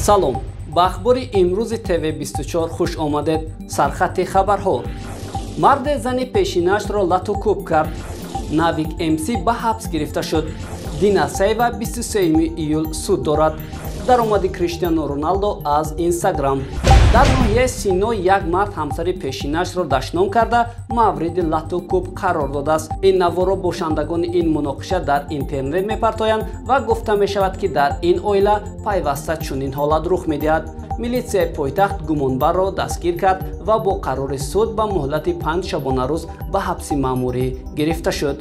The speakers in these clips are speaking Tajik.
Салом, ба ахбори имрӯзи ТВ24 хуш омадед. Сархати хабарҳо. Марде зани пешинашро лату кӯб кард. Навик МС ба ҳабс гирифта шуд. Дина Саева 23 июл суд дорад. Даромади Криштиану Роналдо аз Инстаграм. Дар ноҳияи Сино як мард ҳамсари пешинашро дашном карда мавриди лату кӯб қарор додааст. Ин наворро бошандагони ин муноқиша дар интернет мепартоянд ва гуфта мешавад, ки дар ин оила пайваста чунин ҳолат рух медиҳад. Милитсияи пойтахт гумонбарро дастгир кард ва бо қарори суд ба муҳлати 5 шабонарӯз ба ҳабси маъмурӣ гирифта шуд.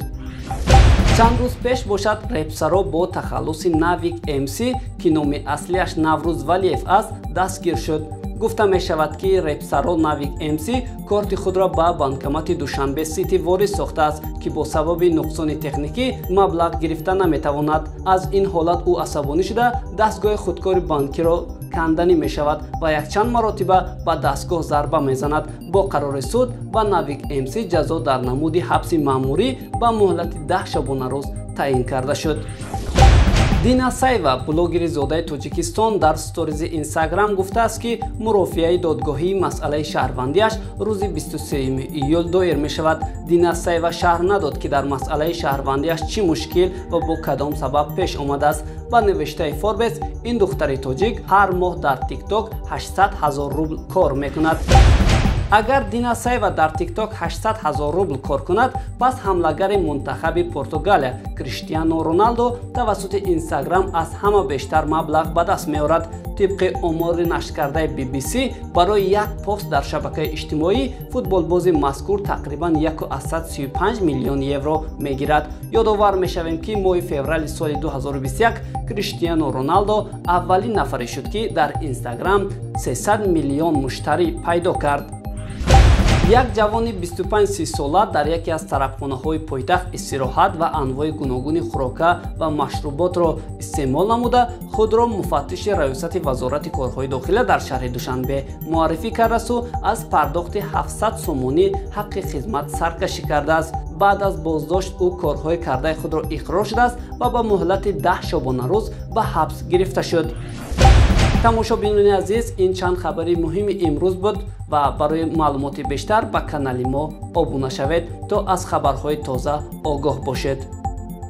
Чанд рӯз пеш бошад, репсаро бо тахаллуси Навик МС, ки номи аслиаш Наврӯз Валиев аст, дастгир шуд. Гуфта мешавад, ки репсаро Навик МС корти худро ба банкомати Душанбе Сити ворид сохтааст, ки бо сабаби нуқсони техникӣ маблағ гирифта наметавонад. Аз ин ҳолат ӯ асабонӣ шуда дастгоҳи худкори банкиро канданӣ мешавад ва якчанд маротиба ба дастгоҳ зарба мезанад. Бо қарори суд ба Навик МС ҷазо дар намуди ҳабси маъмурӣ ба муҳлати 10 шабонарӯз таъин карда шуд. Дина Саева, блогери зодаи Тоҷикистон, дар сторизи Инстаграм гуфтааст, ки мурофиаи додгоҳии масъалаи шаҳрвандиаш рӯзи 23 июл доир мешавад. Дина Саева шарҳ надод, ки дар масъалаи шаҳрвандиаш чӣ мушкил ва бо кадом сабаб пеш омадааст. Ба навиштаи Форбес, ин духтари тоҷик ҳар моҳ дар ТикТок 800 ҳазор рубл кор мекунад. Агар Дина Саева дар ТикТок 800 ҳазор рубл кор кунад, пас ҳамлагари мунтахаби Португалия Криштиану Роналдо тавассути Инстаграм аз ҳама бештар маблағ ба даст меорад. Тибқи омори нашркардаи BBC, барои як пост дар шабакаи иҷтимоӣ футболбози мазкур тақрибан 1,35 миллион евро мегирад. Ёдовар мешавем, ки моҳи феврали соли 2021 Криштиану Роналдо аввалин нафаре шуд, ки дар Инстаграм 300 миллион муштарӣ пайдо кард. Як ҷавони 25-30 сола дар яке аз тарабхонаҳои пойтахт истироҳат ва анвои гуногуни хӯрока ва машруботро истеъмол намуда, худро муфаттиши раёсати вазорати корҳои дохила дар шаҳри Душанбе муаррифӣ кардасту аз пардохти 700 сомонӣ ҳаққи хизмат саркашӣ кардааст. Баъд аз боздошт ӯ корҳои кардаи худро иқрор шудааст ва ба муҳлати 10 шабонарӯз ба ҳабс гирифта шуд. Тамошобинони азиз, ин чанд хабари муҳими имрӯз буд ва барои маълумоти бештар ба канали мо обуна шавед, то аз хабарҳои тоза огоҳ бошед.